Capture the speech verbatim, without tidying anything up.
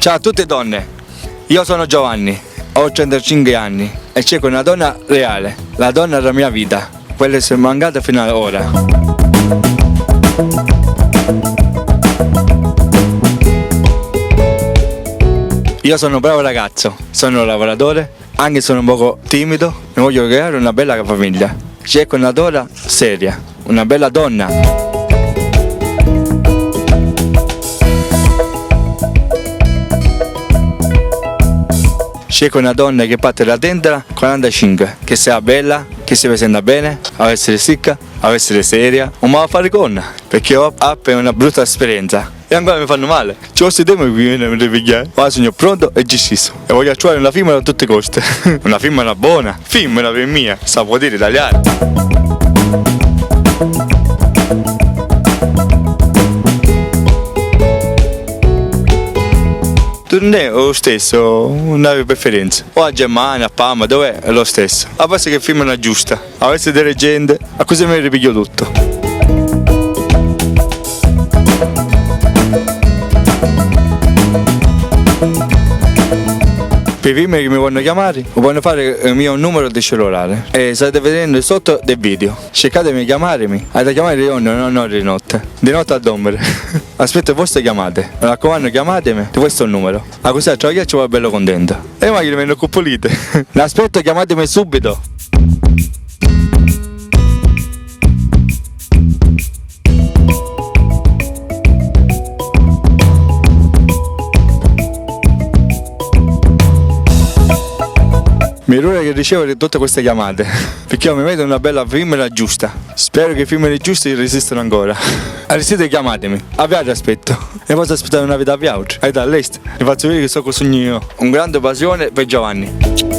Ciao a tutti e donne, io sono Giovanni, ho trentacinque anni e cerco una donna reale, la donna della mia vita, quella che è mancata fino ad ora. Io sono un bravo ragazzo, sono un lavoratore, anche se sono un poco timido, mi voglio creare una bella famiglia. Cerco una donna seria, una bella donna. Cerco una donna che parte da trenta a quarantacinque, che sia bella, che si presenta bene, a essere sicca, a essere seria, un m'affariconna, perché ho appe una brutta esperienza e ancora mi fanno male. Ci vuole tempo che mi viene a ripigghiare. Ora sono pronto e deciso. E voglio trovare una femmina a tutti i costi. Una femmina buona. Femmina per mia, sa può dire italiano. Non è lo stesso, non avevo preferenza. O a Germania, a Parma, dov'è? È lo stesso. A basta che femmina giusta. Avessi delle gente, a cosa mi ripiglio tutto? Per i primi che mi vogliono chiamare, mi vogliono fare il mio numero di cellulare. E state vedendo sotto del video. Cercatemi, chiamatemi. Hai da chiamare di giorno, non, non di notte. Di notte a dormire. Aspetto le vostre chiamate. Mi raccomando, chiamatemi di questo numero. Ah, così a travagliare ci va bello contento. E magari mi ne occupo lì. L'aspetto, chiamatemi subito. Mi dura che ricevo di tutte queste chiamate, perché io mi vedo una bella femmina giusta. Spero che i femmini giusti resistono ancora. Resistite, chiamatemi. Avviate, aspetto. E posso aspettare una vita a viaggio. Avete all'est? Vi faccio vedere che so cosa sogno io. Un grande passione per Giovanni.